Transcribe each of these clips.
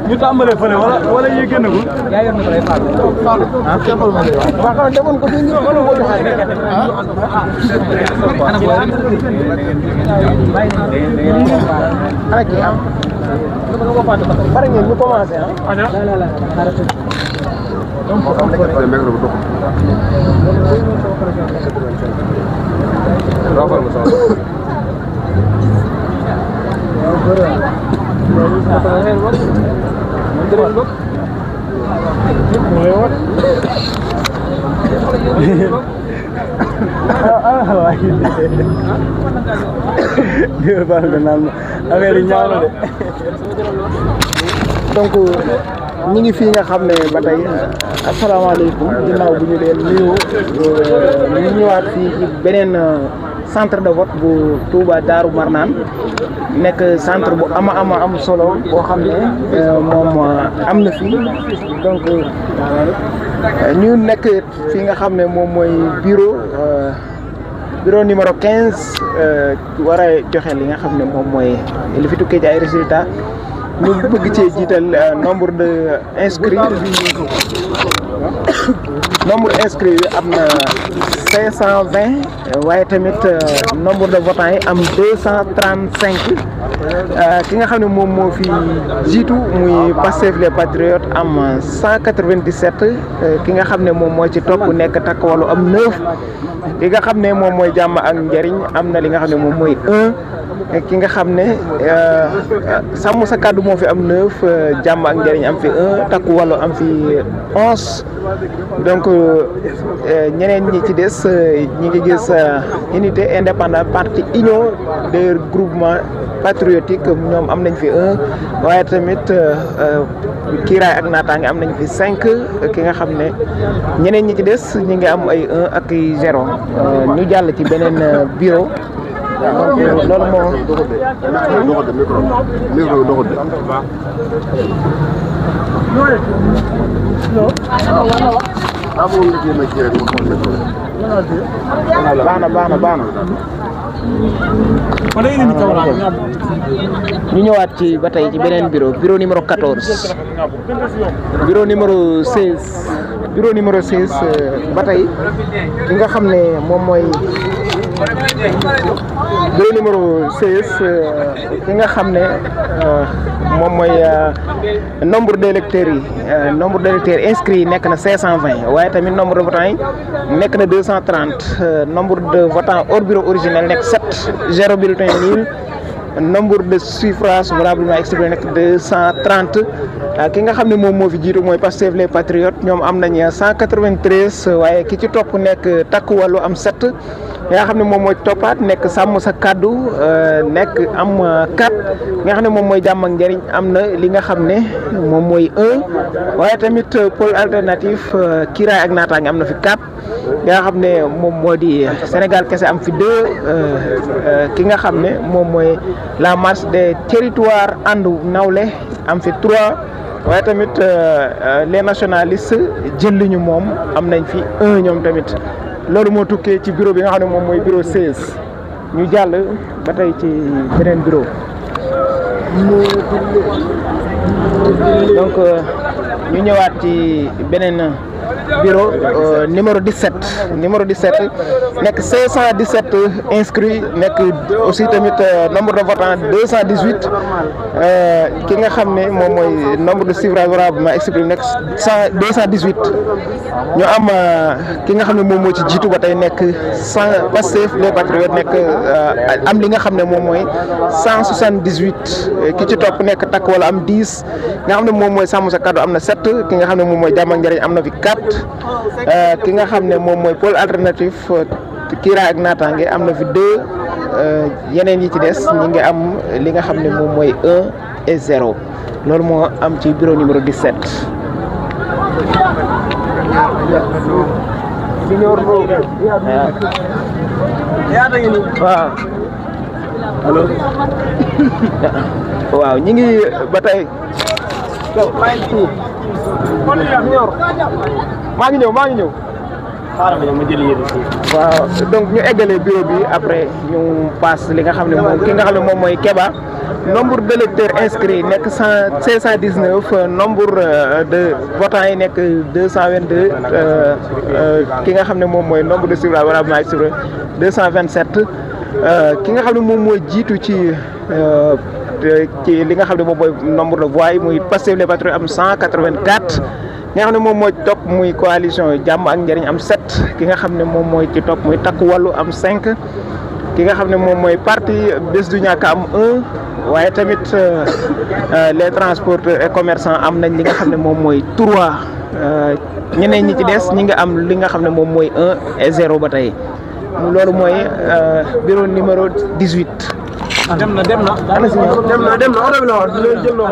ñu tàmbalee fële wala yéeg génn ko yaa yor na ko lay faal ah xeexal ma wa ko defoon ko fi ñu ko joxaat ana ki am pare ngeen ñu commencé ah la donc ñi ngi fii nga xam ne ba tey asalaamaaleykum ginnaaw bu ñu leen nuyu ñu ñëwaat fii ci beneen centre de vote bu Touba Darou Marnane nekk centre bu am solo boo xam ne moom am na fii donc ñu nekk fii nga xam ne moom mooy bureau numéro 15 war a joxe li nga xam ne moom mooy li fi tukkee ci ay résultats ñu bëgg cee jiital nombre de inscrits yi am na 520 waaye tamit nombre de votants yi am 235 ki nga xam ne moom moo fi jiitu muy Pastef les Patriotes am 197 ki nga xam ne moom moo ci topp nekk Takku Wallu am 9 ki nga xam ne moom mooy Jàmm ak Njariñ am na li nga xam ne moom mooy 1 ki nga xam ne Sàmm Sa Kàddu moo fi am 9 Jàmm ak Njariñ am fi 1 Takku Wallu am fi 11 donc ñeneen ñi ci des ñi ngi gis unité indépendante parti union des groupements patriotiques ñoom am nañ fi 1 waaye tamit kiiraay ak naataange am nañ fi 5 ki nga xam ne ñeneen ñi ci des ñi ngi am ay 1 ak 0 ñu jàll ci beneen bureau. donc loolu moo baax na ñu ñëwaat ci ba tey ci beneen bureau numéro 14 bureau numéro 16 ba tey ki nga xam ne moom mooy bureau numéro 16 ki nga xam ne moom mooy nombre d'électeurs inscrits yi nekk na 520 waaye tamit nombre de votants yi nekk na 230 nombre de votants hors bureau originel nekk 7 0 bulletin nul nombre de suffrages valablement exprimés nekk 230 ki nga xam ne moom moo fi jiitu mooy Pastef les Patriotes ñoom am nañ 193 waaye ki ci topp nekk Takku Wallu am 7 nga xam ne moom mooy toppaat nekk Sàmm Sa Kàddu nekk am 4 nga xam ne moom mooy Jàmm ak Njariñ am na li nga xam ne moom mooy 1 waaye tamit pôle alternatif kiiraay ak naataange am na fi 4 nga xam ne moom moo di Sénégal kese am fi 2 ki nga xam ne moom mooy la marche des territoires àndu nawle am fi 3 waaye tamit les nationalistes jël li ñu moom am nañ fi 1 ñoom tamit loolu moo tukkee ci bureau bi nga xam ne moom mooy bureau 16 ñu jàll ba tey ci beneen bureau donc ñu ñëwaat ci beneen bureau numéro 17 nekk 517 inscrits nekk aussi tamit nombre de votants 218 ki nga xam ne moom mooy nombre de suffrages valablement exprimés nekk 218 ñu am ki nga xam ne moom moo ci jiitu ba tey nekk 100 Pastef les Patriotes nekk am li nga xam ne moom mooy 178 ki ci topp nekk Takku Wallu am 10 nga xam ne moom mooy Sàmm Sa Kàddu am na 7 ki nga xam ne moom mooy Jàmm ak Njariñ am na fi 4 ki nga xam ne moom mooy pôle alternatif kiiraay ak naataange am na fi 2 yeneen yi ci des ñi ngi am li nga xam ne moom mooy 1 et 0 loolu moo am ci bureau numéro 17. waaw allo waaw ñi ngi ba tey maa ngi ñëw xaaral ma jël yéen waaw donc ñu eggalee bureau bi après ñu passe li nga xam ne moom ki nga xam ne moom mooy Keba. Nombre d'électeurs inscrits nekk 519 nombre de votants yi nekk 222 ki nga xam ne moom mooy nombre de suffrages valablement exprimés 227 ki nga xam ne moom mooy jiitu ci li nga xam ne moom mooy nombre de voix yi muy Pastef les Patriotes am 184 ki nga xam ne moom mooy topp muy coalition jàmm ak njëriñ am 7 ki nga xam ne moom mooy ci topp muy takku wàllu am 5 ki nga xam ne moom mooy parti Bës Du Ñakk am 1 waaye tamit les transporteurs et commerçants am nañ li nga xam ne moom mooy 3 ñeneen ñi ci des ñi nga am li nga xam ne moom mooy 1 et 0 ba tey loolu mooy bureau numéro 18. dem na oto bi la wax dina jël na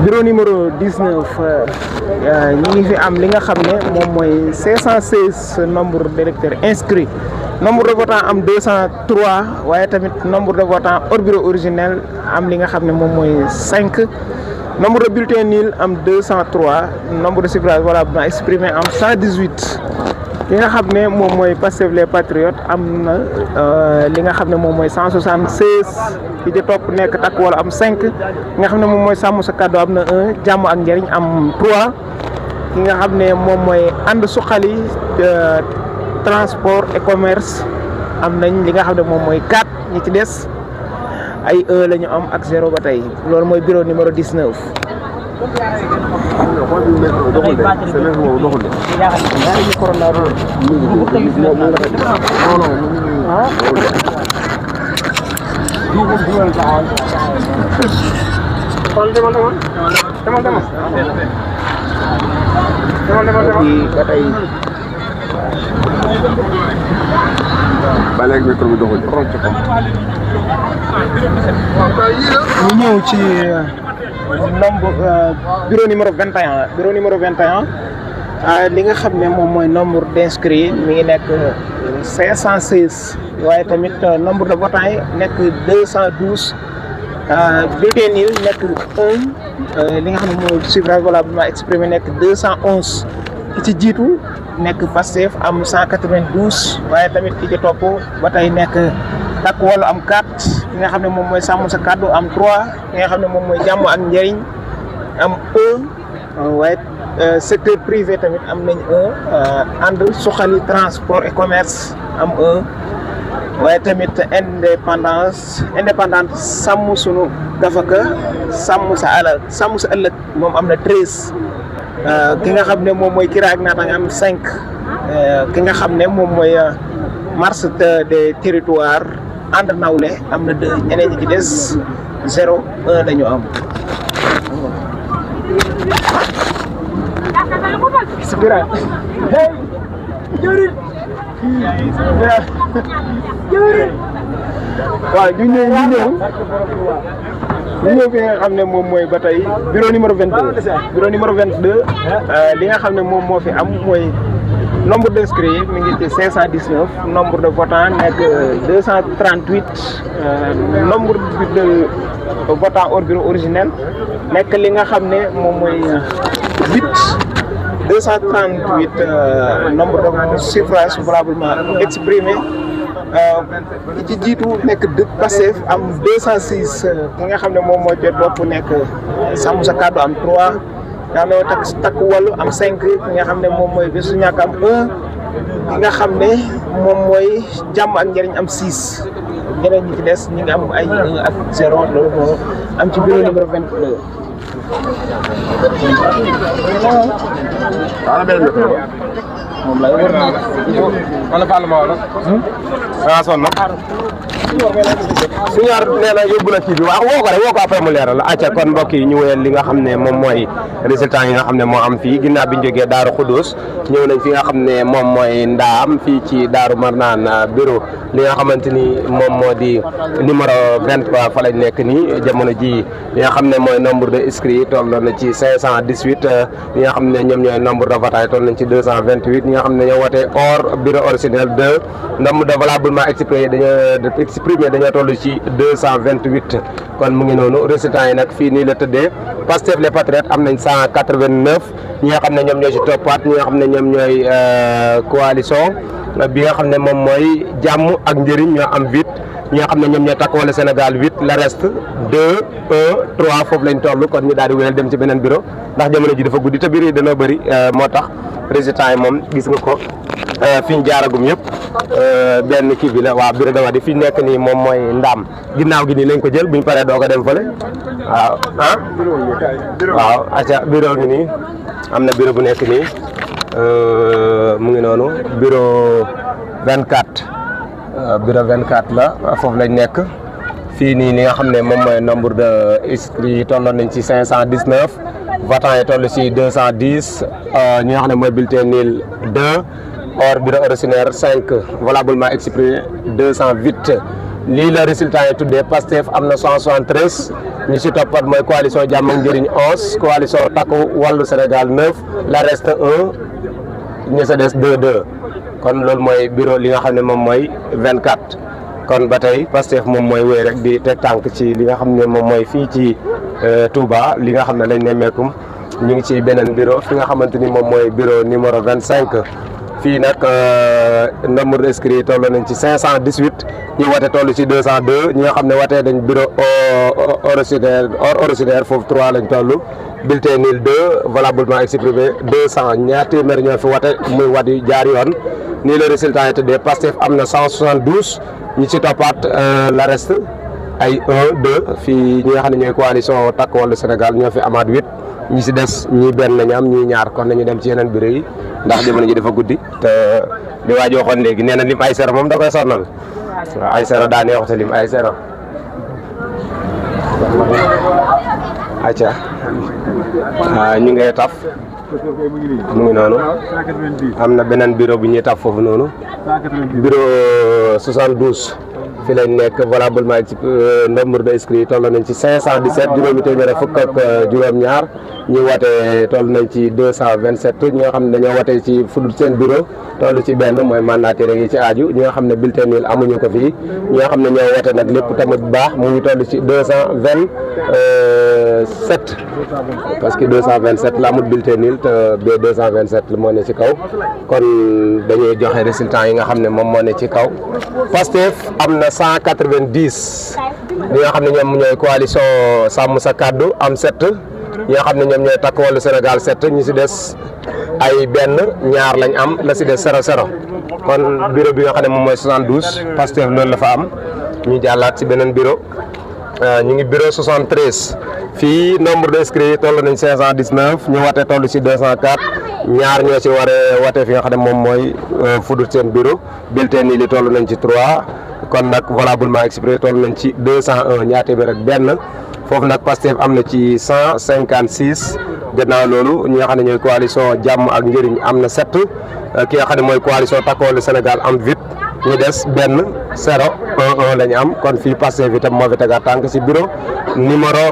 bureau numéro 19 ñi ngi fi am li nga xam ne moom mooy 516 nombre d'électeurs inscrits nombre de votants am 203 waaye tamit nombre de votants hors bureau originel am li nga xam ne moom mooy 5 nombre de bulletins nuls am 203 nombre de suffrages valablement exprimés am 118 li nga xam ne moom mooy Pastef les Patriotes am na li nga xam ne moom mooy 176 ki ci topp nekk takk wala am 5 ki nga xam ne moom mooy sàmm sa kàddu am na 1 jàmm ak njëriñ am 3 ki nga xam ne moom mooy ànd suqali transport et commerce am nañ li nga xam ne moom mooy 4 ñi ci des ay 1 la ñu am ak 0 ba tey loolu mooy bureau numéro 19. baleeg micro bi doxul ñu ñëw ci nombre bureau numéro 21 bureau numéro 21 li nga xam ne moom mooy nombre d'inscrits mi ngi nekk 516 waaye tamit nombre de votants yi nekk 212 bulletins nuls nekk 1 li nga xam ne mooy suffrage valablement exprimé nekk 211 ki ci jiitu nekk Pastef am 192 waaye tamit ki ci topp ba tey nekk takk wàllu am 4 ki nga xam ne moom mooy sàmm sa kàddu am 3 ki nga xam ne moom mooy jàmm ak njëriñ am 1 waaye secteur privé tamit am nañ 1 ànd suqali transport et commerce am 1 waaye tamit indépendante sàmm sunu gafaka sàmm sa alal sàmm sa ëllëg moom am na 13 ki nga xam ne moom mooy Kira ak Naataange am 5 ki nga xam ne moom mooy marche des territoires ànd nawle am na 2 ñeneen ñi ci des 0 1 la ñu am. waaw ñu ñëw fi nga xam ne moom mooy ba tey bureau numéro 22 bureau numéro 22 li nga xam ne moom moo fi am mooy nombre d'inscrits mi ngi ci 519 nombre de votants nekk 238 nombre de votants hors bureau originel nekk li nga xam ne moom mooy 8 238 nombre de suffrages valablement exprimés ki ci jiitu nekk Pastef am 206 ki nga xam ne moom moo jot bopp nekk sàmm sa kàddu am 3 nga xam ne takk wàllu am 5 ki nga xam ne moom mooy Bës Du Ñakk am 1 ki nga xam ne moom mooy jàmm ak njëriñ am 6 ñeneen ñi ci des ñi ngi am ay 1 ak 0 loolu moo am ci bureau numéro 22. moom lay wër naa la. wala Fall ma wala. ah sonn na. Signor nee na yóbbu na kii bi waaw woo ko rek woo ko après mu leeral la acca kon mbokk yi ñu wéyal li nga xam ne moom mooy résultat yi nga xam ne moo am fii ginnaaw bi ñu jógee Daaru Xudoos ñëw nañ fi nga xam ne moom mooy Ndaam fii ci Daaru Marnaan bureau li nga xamante ni moom moo di numéro 23 fa lañ nekk nii jamono ji li nga xam ne mooy nombre de inscrits toll na ci 518 li nga xam ne ñoom ñooy nombre de votants toll nañ ci 228 ñi nga xam ne ñoo wote hors bureau originel 2 nombre de valablement exprimé dañoo toll ci 228 kon mu ngi noonu résultat yi nag fii nii la tëddee Pastef les Patriotes am nañ 189 ñi nga xam ne ñoom ñooy ci toppaat ñi nga xam ne ñoom ñooy coalition bi nga xam ne moom mooy jàmm ak njëriñ ñoo am 8 ñi nga xam ne ñoom ñooy Takku Wallu Sénégal 8 le reste 2 1 3 foofu lañ toll kon ñu daal di wéyal dem ci beneen bureau ndax jamono ji dafa guddi te bureau yi dana bëri moo tax résultat yi moom gis nga ko fi ñu jaaragum yëpp benn kii bi la waaw bureau de vote fi ñu nekk nii moom mooy Ndaam ginnaaw gi nii lañ ko jël buñ paree doo ko dem fële waaw ah waaw acca bureau gi nii am na bureau bu nekk nii mu ngi noonu bureau 24 bureau 24 la foofu lañ nekk fii nii li nga xam ne moom mooy nombre de inscrits yi tolloon nañ ci 519 votants yi toll ci 210 ñi nga xam ne mooy bulletin nul 2 hors bureau originaire 5 valablement exprimé 208 lii la résultat yi tuddee Pastef am na 173 ñi ci toppat mooy coalition Jàmm ak Njëriñ 11 coalition Takku Wallu Sénégal 9 la reste 1 ñi sa des 2 kon loolu mooy bureau li nga xam ne moom mooy 24 kon ba tey Pastef moom mooy wéy rek di teg tànk ci li nga xam ne moom mooy fii ci Touba li nga xam ne lañ nemmeekum ñu ngi ci beneen bureau fi nga xamante ni moom mooy bureau numéro 25 fii nag nombre d'inscrits toll nañ ci 518 ñi wate toll ci 202 ñi nga xam ne watee dañ bureau originaire foofu 3 lañ toll bulletin nul 2 valablement exprimé 200 ñaar téeméer ñoo fi wate muy wat yu jaar yoon nii la résultat yi tëddee Pastef am na 172 ñi ci toppaat la reste ay 1 2 fii ñi nga xam ne ñooy coalition Takku Wallu Sénégal ñoo fi amaat 8 ñi ci des ñii benn lañu am ñii ñaar kon nañu dem ci yeneen bureau yi ndax jamono ji dafa guddi te li waa ji waxoon léegi nee na lim ay sero moom da koy sonnal waaw ay sero daa neexute lim ay sero acca ñu ngay taf mu ngi noonu am na beneen bureau bu ñuy taf foofu noonu bureau 72 fi lañ nekk valablement ci nombre de inscrits toll nañ ci 517 juróomi téeméer ak fukk ak juróom-ñaar ñi wate toll nañ ci 227 ñi nga xam ne dañoo wate ci fudul seen bureau toll ci benn mooy mandataire yi ci aaju ñi nga xam ne bulletin nul amuñu ko fii ñi nga xam ne ñoo wate nag lépp tamit bu baax mu ngi toll ci 227 parce que 227 la amul bulletin nul te ba 227 la moo ne ci kaw kon dañuy joxe résultat yi nga xam ne moom moo ne ci kaw Pastef am na 190 ñi nga xam ne ñoom ñooy coalition Sàmm Sa Kàddu am 7 ñi nga xam ne ñoom ñooy Takku Wallu Sénégal 7 ñi ci des ay benn ñaar lañ am la ci des 0-0 kon bureau bi nga xam ne moom mooy 72 Pastef loolu la fa am ñu jàllaat ci beneen bureau ñu ngi bureau 73 fii nombre d'inscrits toll nañ 519 ñu wate toll ci 204 ñaar ñoo ci waree wate fi nga xam ne moom mooy fudul seen bureau bulletin yi li toll nañ ci 3 kon nag valablement exprimé toll nañ ci 201 ñaar téeméer ak benn foofu nag Pastef am na ci 156 gannaaw loolu ñi nga xam ne ñooy coalition Jàmm ak Njëriñ am na 7 ki nga xam ne mooy coalition Takku Wallu Sénégal am 8 ñu des benn 0 1 1 la ñu am kon fii Pastef itam moo fi tegaat tànk ci bureau numéro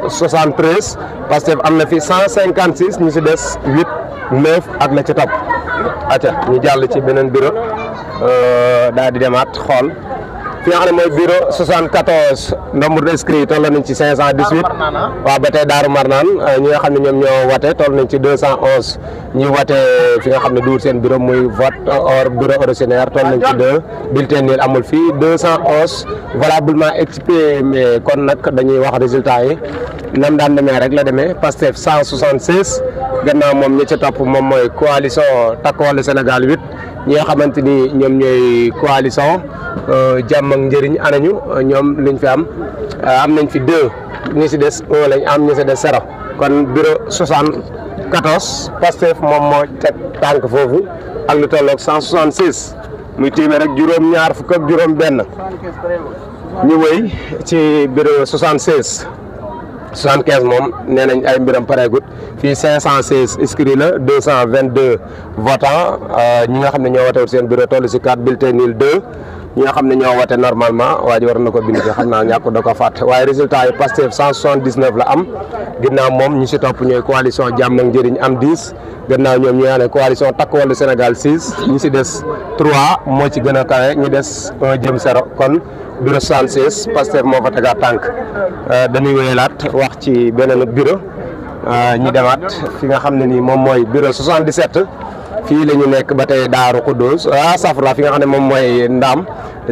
73 Pastef am na fi 156 ñu ci des 8 9 ak la ci topp acca ñu jàll ci beneen bureau daal di demaat xool fi nga xam ne mooy bureau 74 nombre d'inscrits toll nañ ci 518 waaw ba tey Daaru Marnaan ñi nga xam ne ñoom ñoo wate toll nañ ci 211 ñi wate fi nga xam ne duur seen bureau muy vote hors bureau originaire toll nañ ci 2 bulletin nul amul fii 211 valablement exprimé kon nag dañuy wax résultat yi nam daan demee rek la demee Pastef 176 gannaaw moom ñi ci topp moom mooy coalition Takku Wallu Sénégal 8 ñi nga xamante ni ñoom ñooy coalition Jàmm ak Njëriñ anañu ñoom liñ fi am nañ fi 2 ñi ci des 1 lañ am ñi ci des 0 kon bureau 60 14 Pastef moom moo teg tànk foofu ak lu tolloog 166 muy téeméer ak juróom-ñaar fukk ak juróom-benn ñu wëy ci bureau 76 75 moom nee nañ ay mbiram pareegut fii 516 inscrits la 222 votants ñi nga xam ne ñoo watewul seen bureau toll si 4 bulletins nuls 2 ñi nga xam ne ñoo wate normalement waa ji war na ko bind ci xam naa ñàkk da ko fàtte waaye résultat yi Pastef 179 la am ginnaaw moom ñi si topp ñooy coalition Jàmm ak Njëriñ am 10 gannaaw ñoom ñu ne coalition Takku Wallu Sénégal 6 ñi si des 3 moo ci gën a kawe ñi des 1 jëm 0 kon bureau 76 Pastef moo fa tegaat tànk dañuy wéyalaat wax ci beneen bureau ñi demaat fi nga xam ne nii moom mooy bureau 77 fii la ñu nekk ba tey Daaru Xuddoos safra fi nga xam ne moom mooy Ndaam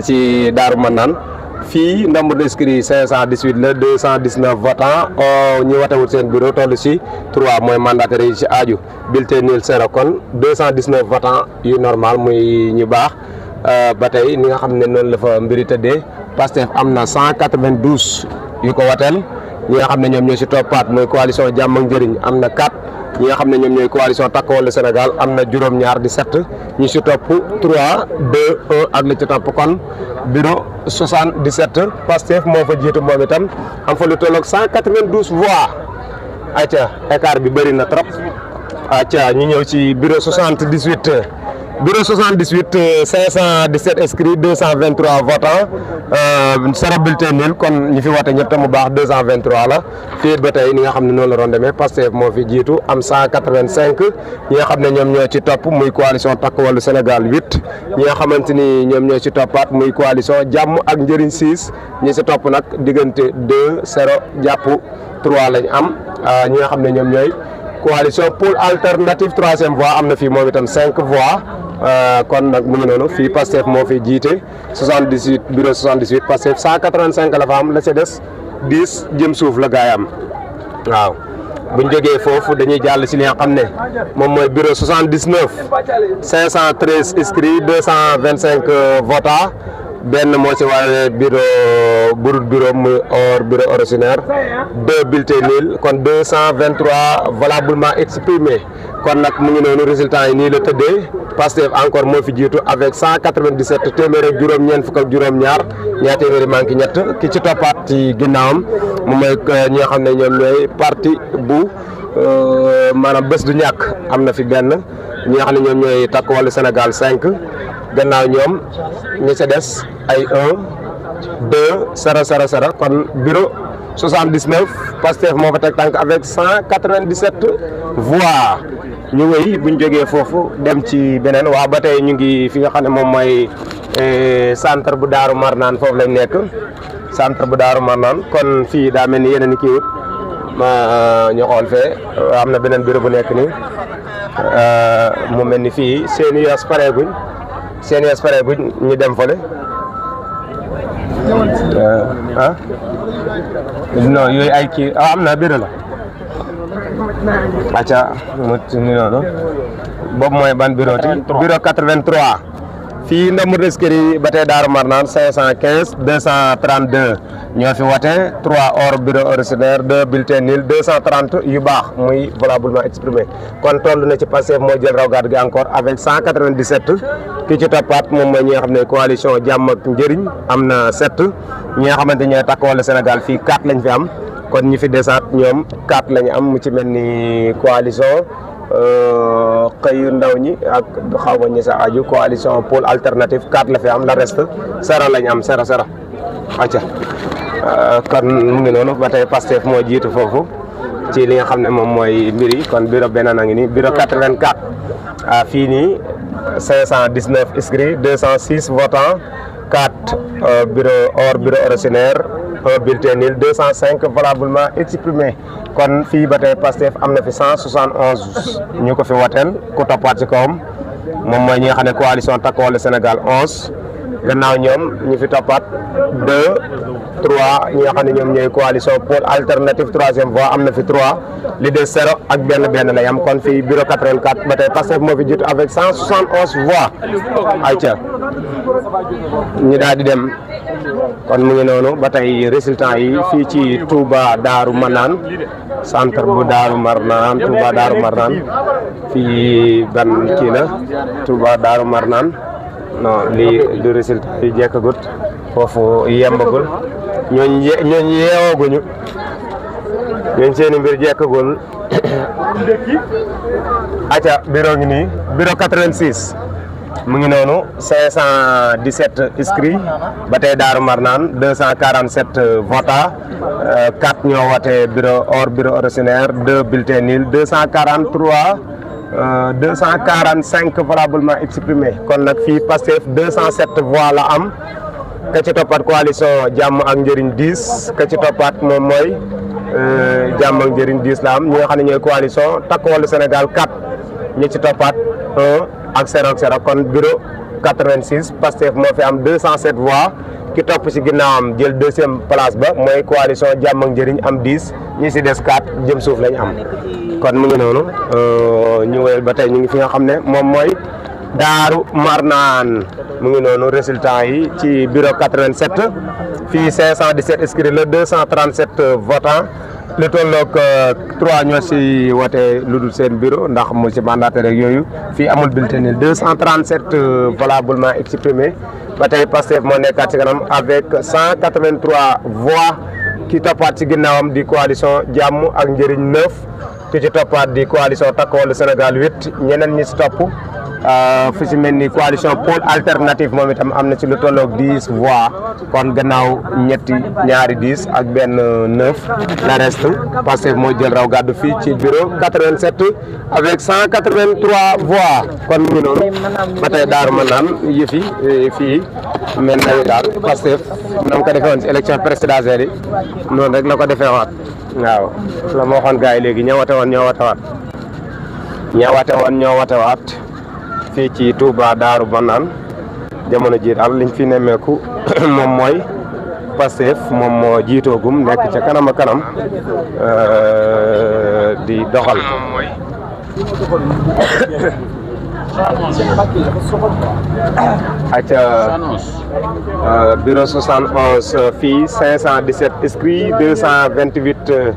ci Daaru Manaan fii nombre d'inscrits 518 la 219 votants ñi watewul seen bureau toll si 3 mooy mandataires yi ci aju bulletin nul 0 kon 219 votants yu normal muy ñu baax ba tey ni nga xam ne noonu la fa mbiri tëddee Pastef am na 192 yu ko wateel ñi nga xam ne ñoom ñoo si toppaat mooy coalition Jàmm ak Njëriñ am na 4 ñi nga xam ne ñoom ñooy coalition Takku Wallu Sénégal am na juróom-ñaar di 7 ñi si topp 3 2 1 ak la ci topp kon bureau 77 Pastef moo fa jiitu moom itam am fa lu tolloog 192 voix acca écart bi bëri na trop acca ñu ñëw ci bureau 78 bureau 78 517 inscrits 223 votants 0 bulletin nul kon ñi fi wote ñëpp mu baax 223 la fii ba tey ni nga xam ne noonu la doon demee Pastef moo fi jiitu am 185 ñi nga xam ne ñoom ñoo ci topp muy coalition Takku Wallu Sénégal 8 ñi nga xamante ni ñoom ñoo ci toppaat muy coalition Jàmm ak Njëriñ 6 ñi ci topp nag diggante 2 0 jàpp 3 lañ am ñi nga xam ne ñoom ñooy coalition Pôle alternative 3e voie am na fii moom itam 5 voix kon nag mu ngi noonu fii Pastef moo fi jiite 78 bureau 78 Pastef 185 la fa am la ca des 10 jëm suuf la gaay am waaw buñ jógee foofu dañuy jàll si li nga xam ne moom mooy bureau 79 513 inscrits 225 votants benn moo ci waaye bureau muy hors bureau ordinaire 2 bulletins nuls kon 223 valablement exprimés kon nag mu ngi noonu résultat yi nii la tëddee Pastef encore moo fi jiitu avec 197 téeméer ak juróom-ñeent fukk ak juróom-ñaar ñaar téeméeri manqué ñett ki ci toppaat ci ginnaawam mu mooy ñi nga xam ne ñoom ñooy parti bu maanaam bés du ñàkk am na fi benn ñi nga xam ne ñoom ñooy Takku Wallu Sénégal 5 gannaaw ñoom ñi ca des ay 1 2 0 0 0 kon bureau 79 Pastef moo fa teg tànk avec 197 voix ñu wéy buñ jógee foofu dem ci beneen waaw ba tey ñu ngi fi nga xam ne moom mooy centre bu Daaru Marnaan foofu lañ nekk centre bu Daaru Marnaan kon fii daa mel ni yeneen i kii wut ma ñu xool fee am na beneen bureau bu nekk nii mu mel ni fii seen yos pareeguñ ñu dem fële non yooyu ay kii am na bureau la acca mu ni noonu boobu mooy ban bureau ti bureau 83 fii nombre d'inscrits ba tey Daaru Marnaan 515 232 ñoo fi wote 3 hors bureau ordinaire 2 bulletins nuls 230 yu baax muy valablement exprimé kon toll na ci Pastef moo jël raw gàddu gi encore avec 197 ki ci toppaat moom mooy ñi nga xam ne coalition Jàmm ak Njëriñ am na 7 ñi nga xamante ñooy Takku Wallu Sénégal fii 4 lañ fi am kon ñi fi desaat ñoom 4 lañu am mu ci mel ni coalition xëyu ndaw ñi ak xaw ma ñi sa aju coalition Pôle alternative 4 la fi am la reste 0 lañ am 0 0 acca kon mu ngi noonu ba tey Pastef moo jiitu foofu ci li nga xam ne moom mooy mbir yi kon bureau beneen a ngi nii bureau 84 fii nii 519 inscrits 206 votants 4 bureau hors bureau ordinaire 1 bulletin nul 205 valablement exprimé kon fii ba tey Pastef am na fi 171 ñu ko fi wateel ku toppaat ci kawam moom mooy ñi nga xam ne coalition Takku Wallu Sénégal 11 gannaaw ñoom ñu fi toppaat 2 3 ñi nga xam ne ñoom ñooy coalition Pôle alternative 3e voie am na fi 3 li des 0 ak benn lay am kon fii bureau 84 ba tey Pastef moo fi jiitu avec 171 voix ayca ñu daal di dem kon mu ngi noonu ba tey résultat yi fii ci Touba Darou Manane centre bu Darou Marnane Touba Darou Marnane fii ban kii la Touba Darou Marnane non lii du résultat yi jekkagut foofu yembagul ñooñu yeewooguñu ñooñu seeni mbir jekkagul acca bureau ngi nii bureau 86 mu ngi noonu 517 inscrits ba tey Darou Marnane 247 votants 4 ñoo wote bureau hors bureau ordinaire 2 bulletins nuls 245 valablement exprimés kon nag fii Pastef 207 voix la am ka ci toppaat coalition jàmm ak njëriñ 10 ka ci toppaat moom mooy jàmm ak njëriñ 10 la am ñi nga xam ne ñooy coalition Takku Wallu Sénégal 4 ñi ci toppaat 1 ak 0 kon bureau 86 Pastef moo fi am 207 voix ki topp ci ginnaawam jël deuxième place ba mooy coalition jàmm ak njëriñ am 10 ñi ci des 4 jëm suuf lañ am kon mu ngi noonu ñu wéyal ba tey ñu ngi fi nga xam ne moom mooy Darou Marnane mu ngi noonu résultat yi ci bureau 87 fii 517 inscrits la 237 votants lu tolloog 3 ñoo si wote lu dul seen bureau ndax mu si mandataire rek yooyu fii amul bulletin nul 237 valablement exprimés ba tey Pastef moo nekkaat ci kanam avec 183 voix ki toppaat ci ginnaawam di coalition jàmm ak njëriñ 9 ki ci toppaat di coalition Takku Wallu Sénégal 8 ñeneen ñi si topp fi si mel ni coalition pôle alternative moom itam am na ci lu tolloog 10 voix kon gannaaw ñaari 10 ak benn 9 la reste Pastef moo jël raw gàddu fii ci bureau 87 avec 183 voix kon mu ngi noonu ba tey Darou Manane yëfi fii mel na daal Pastef na ko defee woon si élection présidentielle yi noonu rek la ko defee waat waaw la ma waxoon gars yi léegi ñoo wate waat fii ci Touba Darou Manane jamono ji daal liñ fi nemmeeku moom mooy Pastef moom moo jiitoogum nekk ca kanam a kanam di doxal acca bureau 71 fii 517 inscrits 228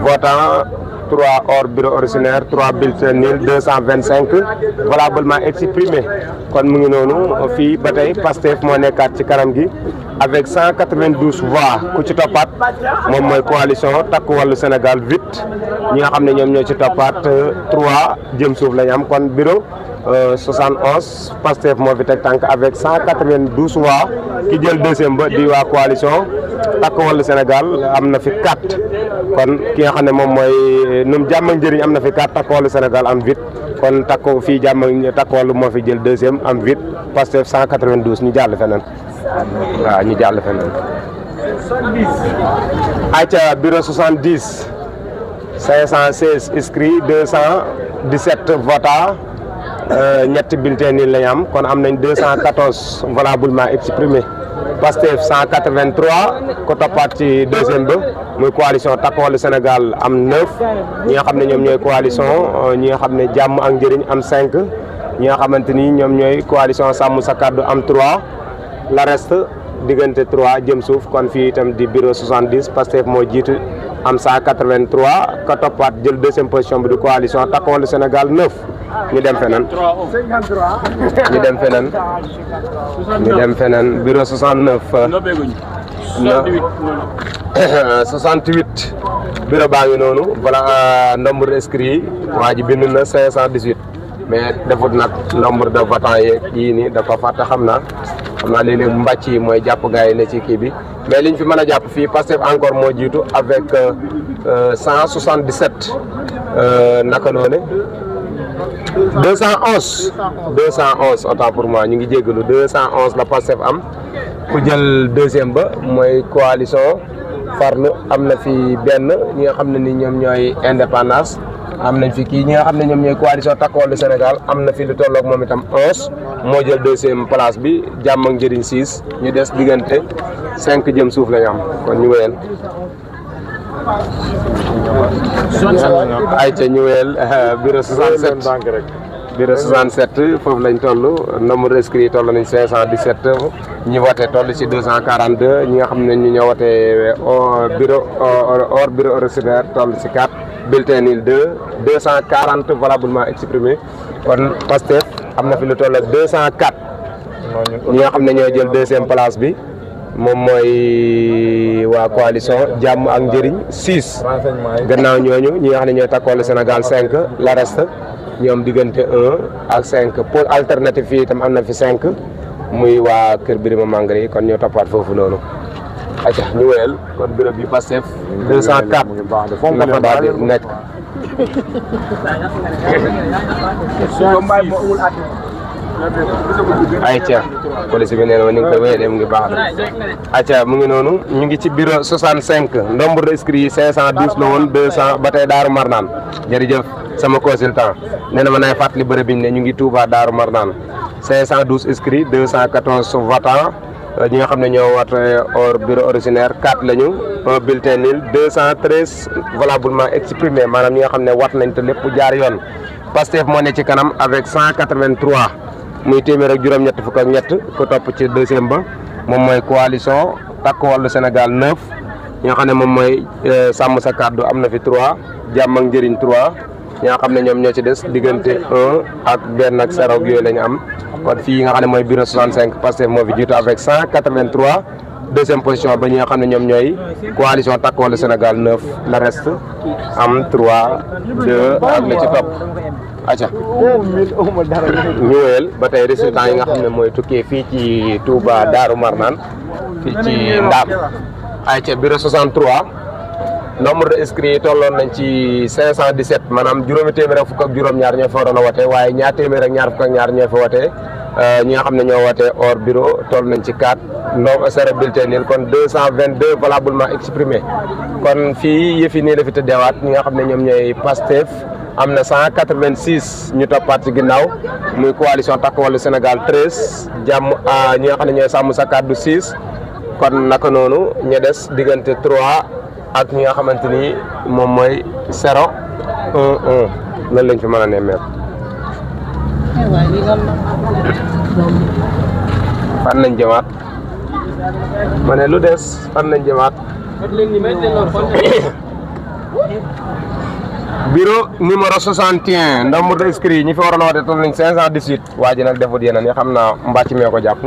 votants 3 hors bureau ordinaire 3 bulletins nuls 225 valablement exprimés kon mu ngi noonu fii ba tey Pastef moo nekkaat ci kanam gi avec 192 voix ku ci toppaat moom mooy coalition Takku Wallu Sénégal 8 ñi nga xam ne ñoom ñoo ci toppaat 3 jëm suuf lañ am kon bureau 71 Pastef moo fi teg tànk avec 192 voix ki jël deuxième ba di waa coalition Takku Wallu Sénégal am na fi 4 kon ki nga xam ne moom mooy ñoom jàmm ak njëriñ am na fi 4 Takku Wallu Sénégal am 8 kon takku fii Takku Wallu moo fi jël deuxième am 8 Pastef 192 ñu jàll feneen waaw ñu jàll feneen ayca bureau 70 516 inscrits 217 votants ñetti bulletins nuls lañ am kon am nañ 214 valablement exprimés Pastef 183 ko toppaat ci deuxième ba muy coalition Takku Wallu Sénégal am 9 ñi nga xam ne ñoom ñooy coalition ñi nga xam ne jàmm ak njëriñ am 5 ñi nga xamante ni ñoom ñooy coalition sàmm sa kàddu am 3 la reste diggante 3 jëm suuf kon fii itam di bureau 70 Pastef moo jiitu am 183 ko toppaat jël deuxième position bi di coalition Takku Wallu Sénégal 9 ñu dem feneen bureau 69 68 bureau baa ngi noonu voilà nombre d'inscrits yi waa ji bind na 518 mais defut nag nombre de votants yeeg yii nii da ko fàtte xam naa léeg-léeg mbàcc yi mooy jàpp gars yi ne ci kii bi mais liñ fi mën a jàpp fii Pastef encore moo jiitu avec 177 naka noone 211 autant pour moi ñu ngi jéggalu 211 la Pastef am ku jël deuxième ba mooy coalition Farlu am na fi benn ñi nga xam ne ni ñoom ñooy indépendance am nañ fi kii ñi nga xam ne ñoom ñooy coalition Takku Wallu Sénégal am na fi lu tolloog moom itam 11 moo jël deuxième place bi jàmm ak njëriñ 6 ñu des diggante 5 jëm suuf lañu am kon ñu wéyal ayca ñu wéyal bureau 67 bureau 67 foofu lañ toll nombre d'inscrits toll nañ 517 ñi voté toll ci 242 ñi nga xam ne ñu ñoo voté bureau hors bureau ordinaire toll ci 4 bulletin nul 240 valablement exprimé kon Pastef am na fi lu toll ak 204 ñi nga xam ne ñoo jël deuxième place bi moom mooy waa coalition jàmm ak njëriñ 6 gannaaw ñooñu ñi nga xam ne ñooy takkoolu Sénégal 5 la reste ñoom diggante 1 ak 5 pôle alternative fii itam am na fi 5 muy waa Kër Birima Mangare yi kon ñoo toppaat foofu noonu acca ñu wéyal kon bureau bi Pastef 204 la fa daal di nekk ayca police bi nee na ma ni nga koy wéyalee mu ngi baax na ayca mu ngi noonu ñu ngi ci bureau 65 nombre d'inscrits yi 512 la woon 200 ba tey Daaru Marnaan jërëjëf sama consultant nee na ma nay fàttali bërëb biñ ne ñu ngi Touba Daaru Marnaan 512 inscrits 214 votants ñi nga xam ne ñoo wat hors bureau originaire 4 lañu un bulletin nul 213 valablement exprimé maanaam ñi nga xam ne wat nañ te lépp jaar yoon Pastef moo ne ci kanam avec 183 muy téeméer ak juróom-ñett fukk ak ñett ko topp ci deuxième ba moom mooy coalition Takku Wallu Sénégal 9 ñi nga xam ne moom mooy sàmm sa kàddu am na fi 3 jàmm ak njëriñ 3 ñi nga xam ne ñoom ñoo ci des diggante 1 ak benn ak 0 yooyu la ñu am kon fii nga xam ne mooy bureau 65 Pastef moo fi jiitu avec 183 deuxième position ba ñi nga xam ne ñoom ñooy coalition Takku Wallu Sénégal 9 la reste am 3 2 ak la ci topp acca ñu wéyal ba tey résultat yi nga xam ne mooy tukkee fii ci Touba Daaru Marnaan fii ci Ndaam acca bureau 63 nombre de inscrits yi tolloon nañ ci 517 maanaam juróomi téeméer ak fukk ak juróom-ñaar ñoo fa waroon a wote waaye ñaar téeméer ak ñaar fukk ak ñaar ñoo fa wote ñi nga xam ne ñoo wote hors bureau toll nañ ci 4 0 bulletin nul kon 222 valablement exprimé kon fii yëf yi nii la fi tëddeewaat ñi nga xam ne ñoom ñooy Pastef am na 186 ñu toppaat ci ginnaaw muy coalition Takku Wallu Sénégal 13 jàmm ñi nga xam ne ñooy sàmm sa kàddu 6 kon naka noonu ña des diggante 3 ak ñi nga xamante ni moom mooy 0 1 1 lan lañ fi mën a nemmeeku. fan lañ jëmaat ma ne lu des fan lañ jëmaat. bureau numéro 61 nombre d'inscrits ñi fi waroon a woote toll nañ 518 waa ji nag defut yeneen yi xam naa mbàcc mee ko jàpp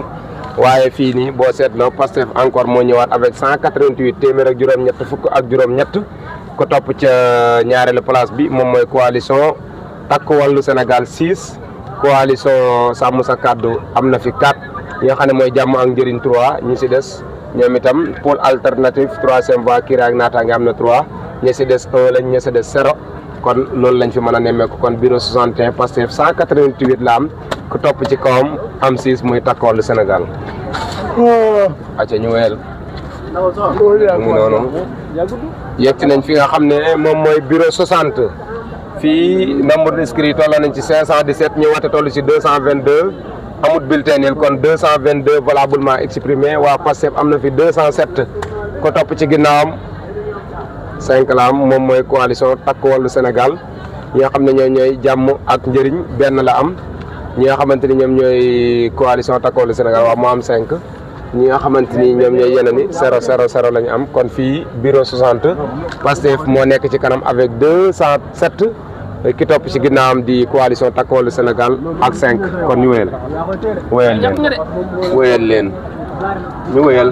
waaye fii nii boo seetloo Pastef encore moo ñëwaat avec 188 téeméer ak juróom-ñett fukk ak juróom-ñett ko topp ca ñaareelu place bi moom mooy coalition Takku Wallu Sénégal 6 coalition Sàmm Sa Kàddu am na fi 4 yi nga xam ne mooy jàmm ak njëriñ 3 ñi si des ñoom itam pôle alternative troisième voie kii ak naataange am na 3 ñi si des 1 lañ ñi si des 0 kon loolu lañ fi mën a nemmeeku kon bureau 61 Pastef 188 la am ku topp ci kawam am 6 muy Takku Wallu Sénégal. acca ñu weel mu noonu yegg nañ fi nga xam ne moom mooy bureau 60 fii nombre d'inscrits toll nañ ci 517 ñu wate toll ci 222 amut bulletin nul kon 222 valablement exprimé waa Pastef am na fi 207 ko topp ci ginnaawam 5 la am moom mooy coalition Takku Wallu Sénégal ñi nga xam ne ñoom ñooy jàmm ak njëriñ benn la am ñi nga xamante ni ñoom ñooy coalition Takku Wallu Sénégal waaw moo am 5 ñi nga xamante ni ñoom ñooy yeneen i 0 0 0 la ñu am kon fii bureau 60 Pastef moo nekk ci kanam avec 207 ki topp ci ginnaawam di coalition Takku Wallu Sénégal ak 5 kon ñu wéyal leen ñu wéyal.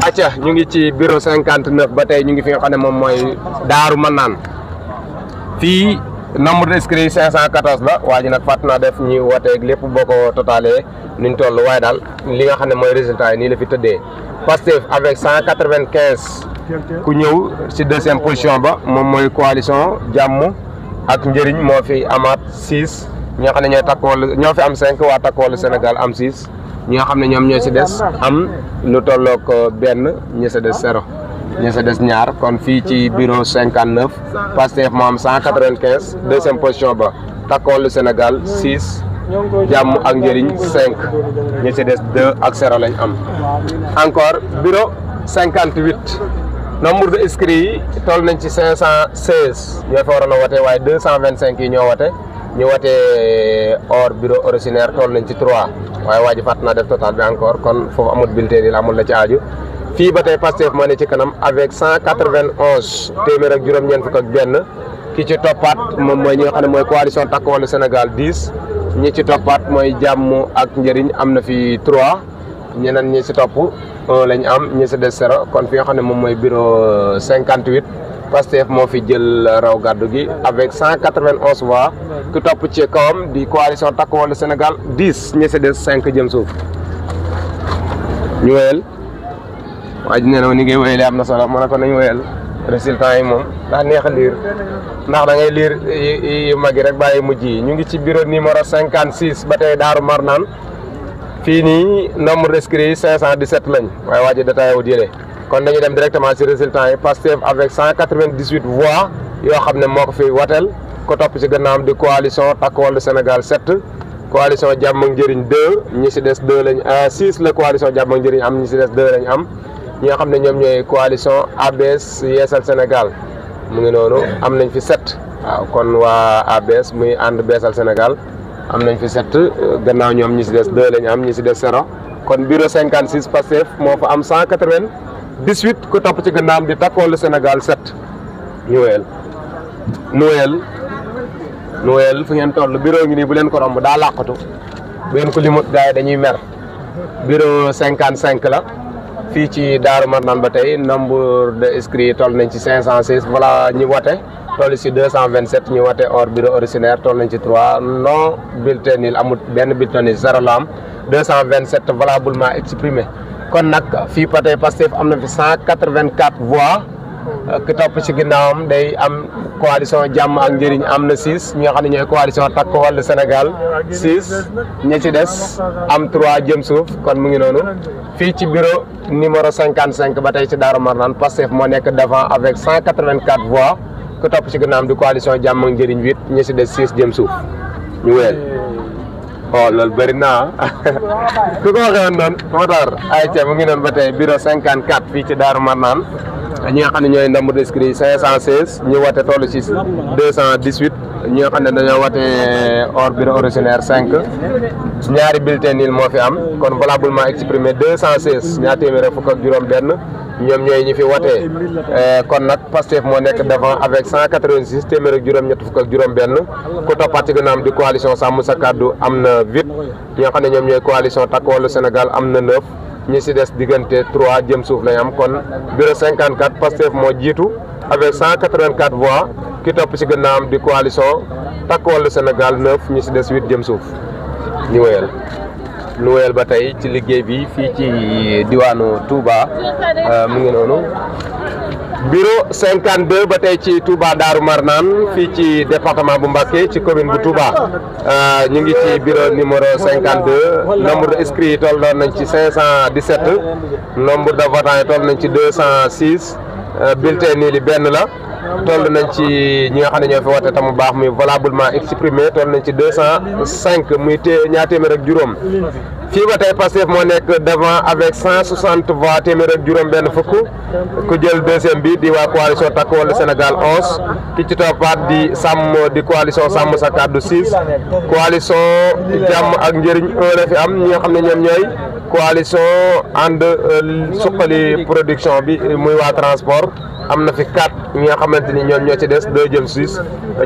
acca ñu ngi ci bureau 59 ba tey ñu ngi fi nga xam ne moom mooy Daaru Marnaan fii nombre d'inscrits 514 la waa ji nag fàtt naa def ñuy wooteeg lépp boo ko totalee nuñ toll waaye daal li nga xam ne mooy résultat yi nii la fi tëddee Pastef avec 195 ku ñëw ci deuxième position ba moom mooy coalition jàmm ak njëriñ moo fi amaat 6 ñi nga xam ne ñooy Takku Wallu ñoo fi am 5 waa Takku Wallu Sénégal am 6 ñi nga xam ne ñoom ñoo ci des am lu tollook benn ñi sa des 0 ñi sa des ñaar kon fii ci bureau 59 Pastef moo am 195 deuxième position ba Takku Wallu Sénégal 6 jàmm ak njëriñ 5 ñi ci des 2 ak 0 lañ am encore bureau 58 nombre de inscrits yi toll nañ ci 516 ñoo fa waroon a wote waaye 225 yi ñoo wote ñu wote hors bureau originaire toll nañ ci 3 waaye waa ji fàtt naa def total bi encore kon foofu amul bulletin yi la amul la ci aaju fii ba tey Pastef moo ne ci kanam avec 191 téeméer ak juróom-ñeent fukk ak benn ki ci toppaat moom mooy ñi nga xam ne mooy coalition Takku Wallu Sénégal 10 ñi ci toppaat mooy jàmm ak njëriñ am na fi 3 ñeneen ñi ci topp 1 lañ am ñi ci des 0 kon fi nga xam ne moom mooy bureau 58 Pastef moo fi jël raw gàddu gi avec 191 voix ku topp ci kawam di coalition Takku Wallu Sénégal 10 ñi ci des 5 jëm suuf ñu wéyal waa ji nee na ma ni ngay wéyalee am na solo ma ne ko nañu wéyal résultat yi moom daa neex a liir ndax da ngay liir yu mag yi rek bàyyi mujj yi ñu ngi ci bureau numéro 56 ba tey Daaru Marnaan fii nii nombre d'inscrits yi 517 lañ waaye waa ji détaillé wut yële kon dañuy dem directement ci résultat yi Pastef avec 198 voix yoo xam ne moo ko fi wateel ko topp ci gannaawam di coalition Takku Wallu Sénégal 7 coalition Jàmm ak Njëriñ 2 ñi ci des 2 lañ 6 la coalition Jàmm ak Njëriñ am ñi ci des 2 lañ am ñi nga xam ne ñoom ñooy coalition ABS Yeesal Sénégal mu ngi noonu am nañ fi 7 waaw kon waa ABS muy ànd beesal Sénégal am nañ fi 7 gannaaw ñoom ñi ci des 2 lañ am ñi ci des 0 kon bureau 56 Pastef moo fa am 198 ku topp ci gannaawam di Takku Wallu Sénégal 7 ñu wéyal Noël fu ngeen toll bureau ngi nii bu leen ko romb daa làqatu bu ngeen ko limut gars yi dañuy mer bureau 55 la fii ci Daaru Marnaan ba tey nombre de inscrits yi toll nañ ci 506 voilà ñi wote toll ci 227 ñu wote hors bureau originaire toll nañ ci 3 non bulletin nul amul benn bulletin nul 0 la am 227 valablement exprimé kon nag fii ba tey Pastef am na fi 184 voix ki topp ci ginnaawam day am coalition Jàmm ak Njëriñ am na 6 ñi nga xam ne ñooy coalition Takku Wallu Sénégal 6 ñi ci des am 3 jëm suuf kon mu ngi noonu fii ci bureau numéro 55 ba tey ci Daaru Marnaan Pastef moo nekk devant avec 184 voix ku topp ci ginnaawam di coalition Jàmm ak Njëriñ 8 ñi ci des 6 jëm suuf ñu weel oh loolu bëri naa ku ko waxee woon noonu Matar ay ca mu ngi noonu ba tey bureau 54 fii ci Daaru Marnaan ñi nga xam ne ñooy nombre d'inscrits 516 ñu wote toll ci 218 ñi nga xam ne dañoo wote hors bureau originaire 5 ñaari bulletin nul moo fi am kon valablement exprimé 216 ñaar téeméer fukk ak juróom benn ñoom ñooy ñi fi wote kon nag Pastef moo nekk devant avec 186 téeméer ak juróom ñett fukk ak juróom benn ku toppaat ci gannaawam di coalition Sàmm Sa Kàddu am na 8 ñi nga xam ne ñoom ñooy coalition Takku Wallu Sénégal am na 9 ñi ci des diggante 3 jëm suuf lañ am kon bureau 54 Pastef moo jiitu avec 184 voix ki topp ci gannaawam di coalition Takku Wallu Sénégal 9 ñi ci des 8 jëm suuf ñu wéyal ba tey ci liggéey bi fii ci diwaanu Touba mu ngi noonu bureau 52 ba tey ci Touba Daaru Marnaan fii ci département bu Mbacké ci commune bu Touba ñu ngi ci bureau numéro 52 nombre de inscrits yi toll nañ ci 517 nombre de votants yi toll nañ ci 206 bulletin nul yi benn la toll nañ ci ñi nga xam ne ñoo fi wote tam bu baax muy valablement exprimé toll nañ ci 205 muy ñaar téeméer ak juróom fii ba tey Pastef moo nekk devant avec 160 voix téeméer ak juróom benn fukk ku jël deuxième bi di waa coalition Takku Wallu Sénégal 11 ki ci toppaat di coalition Sàmm Sa Kàddu 6 coalition Jàmm ak Njëriñ 1 la fi am ñi nga xam ne ñoom ñooy coalition ànd suqali production bi muy waa transport am na fi 4 ñi nga xamante ni ñoom ñoo ci des 2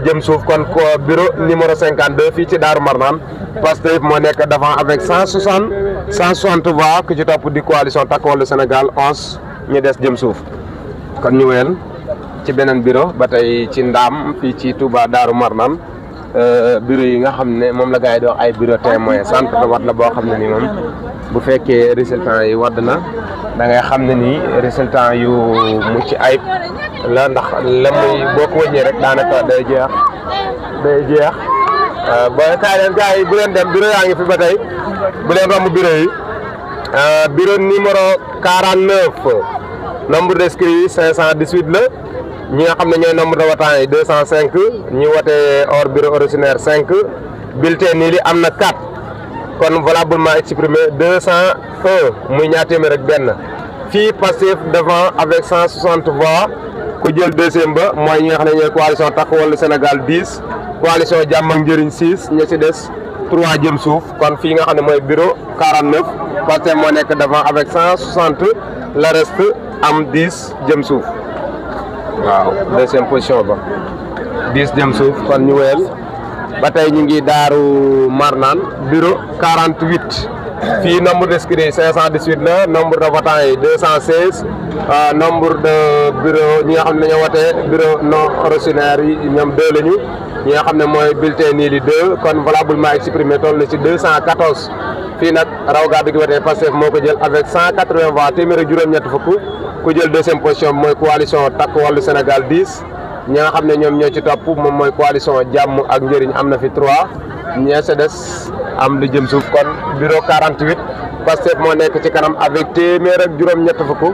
jëm suuf kon bureau numéro 52 fii ci Daaru Marnaan Pastef moo nekk devant avec 160 voix ku ci topp di coalition Takku Wallu Sénégal 11 ñu des jëm suuf kon ñu wéyal ci beneen bureau ba tey ci Ndaam fii ci Touba Daaru Marnaan bureau yi nga xam ne moom la gars yi di wax ay bureau témoin centre de vote la boo xam ne ni moom bu fekkee résultat yi wadd na da ngay xam ne nii résultat yu mucc ayib la ndax la muy boo ko wëññee rek daanaka day jeex booy kaay leen gars yi bu leen dem bureau yaa ngi fi ba tey bu leen romb bureau yi bureau numéro 49 nombre d'inscrits yi 518 la ñi nga xam ne ñooy nombre de votants yi 205 ñi wote hors bureau originaire 5 bulletin nul yi am na 4 kon valablement exprimé 201 muy ñaar téeméer ak benn fii Pastef devant avec 160 voix ku jël deuxième ba mooy ñi nga xam ne ñooy coalition Takku Wallu Sénégal 10 coalition Jàmm ak Njëriñ 6 ña ci des 3 jëm suuf kon fii nga xam ne mooy bureau 49 Pastef moo nekk devant avec 160 le reste am 10 jëm suuf waaw deuxième position ba 10 jëm suuf kon ñu wéyal ba tey ñu ngi Daaru Marnaan bureau 48 fii nombre d'inscrits 518 la nombre de votants yi 216 nombre de bureau ñi nga xam ne dañoo wote bureau non originaire yi ñoom 2 lañu ñi nga xam ne mooy bulletin nii li 2 kon valablement exprimé toll na ci 214 fii nag raw gàddu gi wote Pastef moo ko jël avec 180 voix téeméer ak juróom-ñett fukk ku jël deuxième position bi mooy coalition Takku Wallu Sénégal 10 ñi nga xam ne ñoom ñoo ci topp moom mooy coalition Jàmm ak Njëriñ am na fi 3 ñee sa des am lu jëm suuf kon bureau 48 Pastef moo nekk ci kanam avec téeméer ak juróom-ñett fukk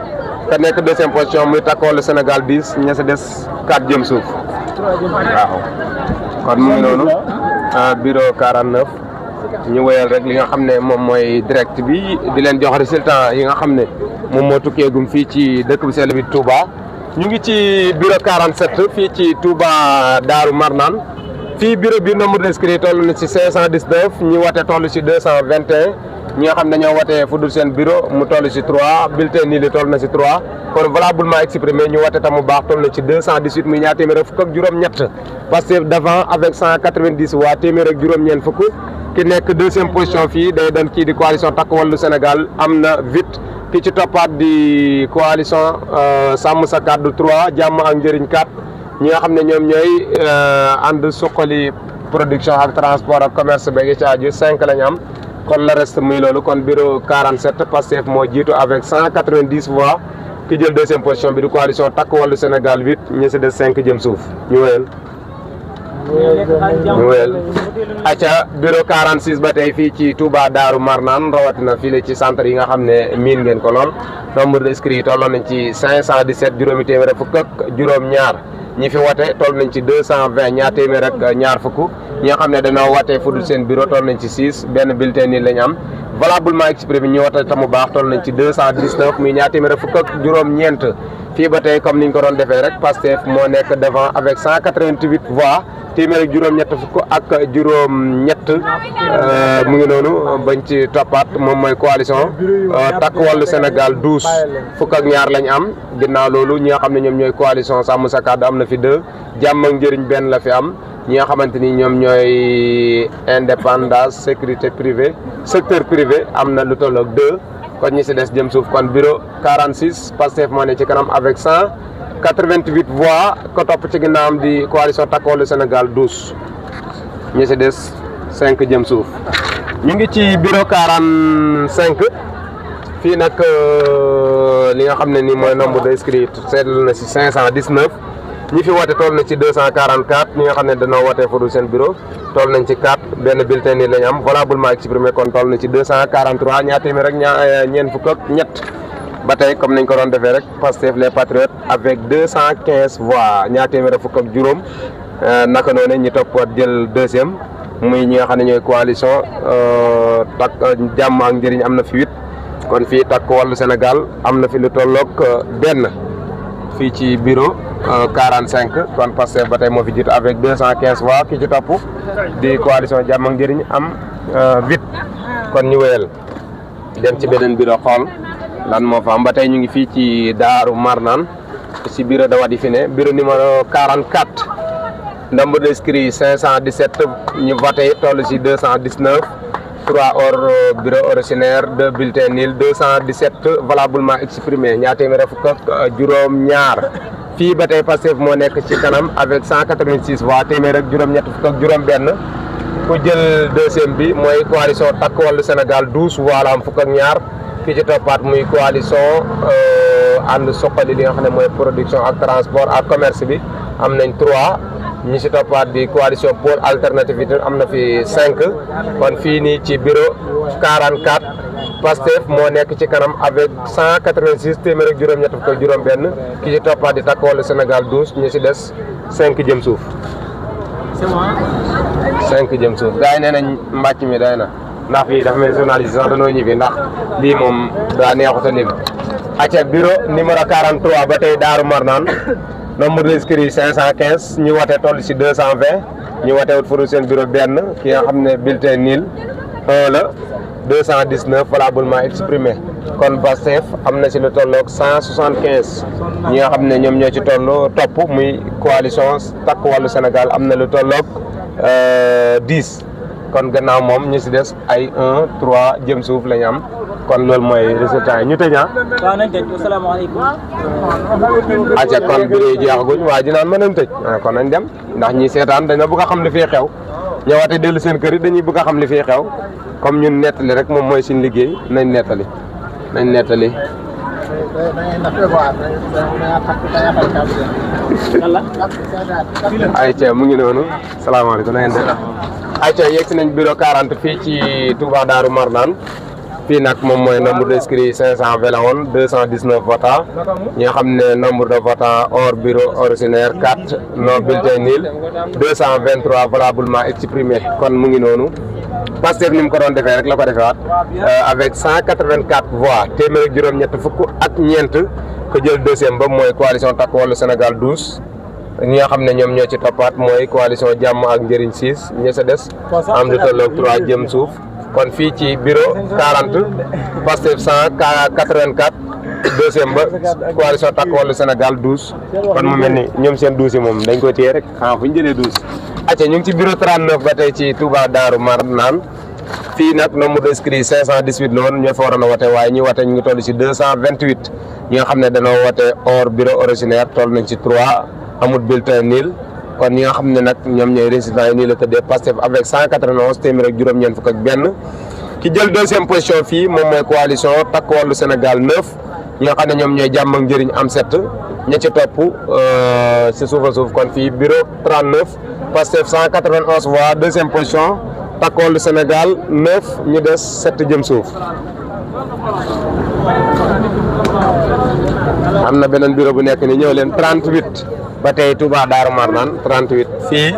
te nekk deuxième position muy Takku Wallu Sénégal 10 ñee sa des 4 jëm suuf waaw kon mu ngi noonu bureau 49 ñu wéyal rek li nga xam ne moom mooy direct bi di leen jox résultat yi nga xam ne moom moo tukkeegum fii ci dëkk bi sell bi Touba ñu ngi ci bureau 47 fii ci Touba Daaru Marnaan fii bureau bi nombre d'inscrits toll na ci 519 ñi wote toll ci 221 ñi nga xam ne ñoo wote fu dul seen bureau mu toll ci 3 bulletin nii li toll na ci 3 kon valablement exprimé ñu wote tam mu baax toll na ci 218 muy ñaar téeméer ak fukk ak juróom-ñett Pastef devant avec 190 waa téeméer ak juróom-ñeent fukk ki nekk deuxième position fii day doon kii di coalition Takku Wallu Sénégal am na 8 ki ci toppaat di coalition Sàmm Sa Kàddu 3 Jàmm ak Njëriñ 4 ñi nga xam ne ñoom ñooy ànd suqali production ak transport ak commerce ba ngi ci aju 5 la ñu am kon le reste muy loolu kon bureau 47 Pastef moo jiitu avec 190 voix ki jël deuxième position bi di coalition Takku Wallu Sénégal 8 ñi si des 5 jëm suuf ñu wéyal ñu wéyal acca bureau 46 ba tey fii ci Touba Daaru Marnaan rawatina fii la ci centre yi nga xam ne miin ngeen ko lool nombre d'inscrits yi tolloon nañ ci 517 juróomi téeméer fukk ak juróom-ñaar ñi fi wote toll nañ ci 220 ñaar téeméer ak ñaar fukk ñi nga xam ne dañoo wote fu dul seen bureau toll nañ ci 6 benn bulletin nii lañ am valablement exprimé ñi wote tamu baax toll nañ ci 219 muy ñaar téeméer fukk ak juróom-ñeent fii ba tey comme niñ ko doon defee rek Pastef moo nekk devant avec 188 voix téeméer ak juróom-ñett fukk ak juróom-ñett mu ngi noonu bañ ci toppaat moom mooy coalition Takku Wallu Sénégal 12 fukk ak ñaar lañ am ginnaaw loolu ñi nga xam ne ñoom ñooy coalition Sàmm Sa Kàddu am na fi 2 Jàmm ak Njëriñ benn la fi am ñi nga xamante ni ñoom ñooy indépendance sécurité privée secteur privé am na lu toll ak 2 kon ñi si des jëm suuf kon bureau 46 Pastef moo ne ci kanam avec 188 voix ko topp ci ginnaawam di coalition Takku Wallu Sénégal 12 ñi si des 5 jëm suuf ñu ngi ci bureau 45 fii nag li nga xam ne ni mooy nombre d'inscrits seetlu na si 519 ñi fi woote toll na ci 244 ñi nga xam ne dañoo wootee fu dul seen bureau toll nañ ci 4 benn bulletin nii lañ am valablement exprimé kon toll na ci 243 ñaar téeméer ak ñeent fukk ak ñett ba tey comme nañ ko doon defee rek Pastef les patriotes avec 215 voix ñaar téeméer fukk ak juróom naka noonu ñi toppaat jël deuxième muy ñi nga xam ne ñooy coalition Jàmm ak Njëriñ am na fi 8 kon fii Takku Wallu Sénégal am na fi lu tolloog benn fii ci bureau 45 kon Pastef ba tey moo fi jiitu avec 215 voix ki ci topp di coalition Jàmm ak Njëriñ am 8 kon ñu wéyal dem ci beneen bureau xool lan moo fa am ba tey ñu ngi fii ci Daaru Marnaan ci bureau de Wadi fi ne bureau numéro 44 nombre d'inscrits 517 ñu voté toll ci 219 3 hors bureau originaire 2 bulletins nuls 217 valablement exprimé ñaar téeméer fukk ak juróom-ñaar fii ba tey Pastef moo nekk ci kanam avec 186 voix téeméer ak juróom-ñett fukk ak juróom-benn ku jël deuxième bi mooy coalition Takku Wallu Sénégal 12 voix la am fukk ak ñaar ki ci toppaat muy coalition ànd suqali li nga xam ne mooy production ak transport ak commerce bi am nañ 3 ñi ci toppaat di coalition Pôle Alternative am na fi 5 kon fii nii ci bureau 44 Pastef moo nekk ci kanam avec 186 téeméer ak juróom-ñett fukk ak juróom-benn ki ci toppaat di Takku Wallu Sénégal 12 ñi ci des 5 jëm suuf. 5 jëm suuf gars yi nee nañ mbàcc mi day na ndax fii dafa mel journaliste sax dañoo ñibbi ndax lii moom daa neexut a lim acca bureau numéro 43 ba tey Daaru Marnaan nombre d'inscrits 515 ñu wote toll ci 220 ñu wote wut furu seen bureau benn ki nga xam ne bulletin nul 1 la 219 valablement exprimé kon Pastef am na ci lu tolloog 175 ñi nga xam ne ñoom ñoo ci toll topp muy coalition Takku Wallu Sénégal am na lu tolloog 10 kon gannaaw moom ñu ci des ay 1 3 jëm suuf la ñu am kon loolu mooy résultat yi ñu tëj waaw nañ tëj asalaamaaleykum. acca kon bureau yi jeexaguñ waaye dinaan mën nañ tëj kon nañ dem ndax ñi seetaan dañoo bëgg a xam li fii xew ñëwaate dellu seen kër yi dañuy bëgg a xam li fii xew comme ñun nettali rek moom mooy suñu liggéey nañ nettali ayca mu ngi noonu salaamaaleykum na ngeen def ayca yegg si nañ bureau 40 fii ci Touba Daaru Marnaan fii nag moom mooy nombre d'inscrits 520 la woon 219 votants ñi nga xam ne nombre de votants hors bureau ordinaire 4 non bulletin nul 223 valablement exprimé kon mu ngi noonu Pastef ni mu ko doon defee rek la ko defee waat avec 184 voix téeméer ak juróom-ñett fukk ak ñeent ko jël deuxième ba mooy coalition Takku Wallu Sénégal 12 ñi nga xam ne ñoom ñoo ci toppaat mooy coalition Jàmm ak Njëriñ 6 ñi sa des am lu tolloog 3 jëm suuf kon fii ci bureau 40 Pastef 184 deuxième ba coalition Takku Wallu Sénégal 12 kon mu mel ni ñoom seen 12 yi moom dañ koy téye rek xanaa fu ñu jëlee 12. acca ñu ngi ci bureau 39 ba tey ci Touba Daaru Marnaan fii nag nombre d'inscrits 518 la woon ñoo fa waroon a wote waaye ñi wote ñu ngi toll ci 228 ñi nga xam ne dañoo wote hors bureau ordinaire toll nañ ci 3 amul bulletin nul kon ñi nga xam ne nag ñoom ñooy résultats yi nii la tëddee Pastef avec 191 téeméer ak juróom-ñeent fukk ak benn ki jël deuxième position fii moom mooy coalition Takku Wallu Sénégal 9 ñi nga xam ne ñoom ñooy Jàmm ak Njëriñ am 7 ña ci topp si suuf a suuf kon fii bureau 39 Pastef 191 voix deuxième position Takku Wallu Sénégal 9 ñu des 7 jëm suuf. am na beneen bureau bu nekk ni ñëw leen 38 ba tey Touba Daaru Marnaan 38 fii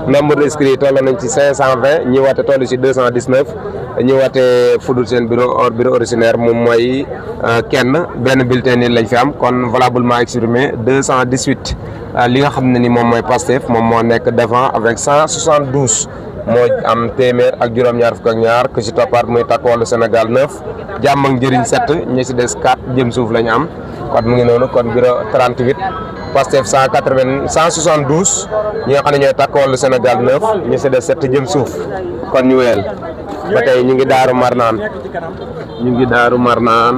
nombre d'inscrits toll nañ ci 520 ñi wate toll ci 219 ñi wate fudul seen bureau hors bureau ordinaire moom mooy kenn benn bulletin ni lañ fi am kon valablement exprimé 218 li nga xam ne ni moom mooy Pastef moom moo nekk devant avec 172 moo am téeméer ak juróom-ñaar fukk ak ñaar ku ci toppaat muy Takku Wallu Sénégal 9 Jàmm ak Njëriñ 7 ñi ci des 4 jëm suuf la ñu am kon mu ngi noonu kon bureau 38 Pastef 172 ñi nga xam ne ñooy Takku Wallu Sénégal 9 ñi ci des 7 jëm suuf kon ñu weel ba tey ñu ngi Daaru Marnaan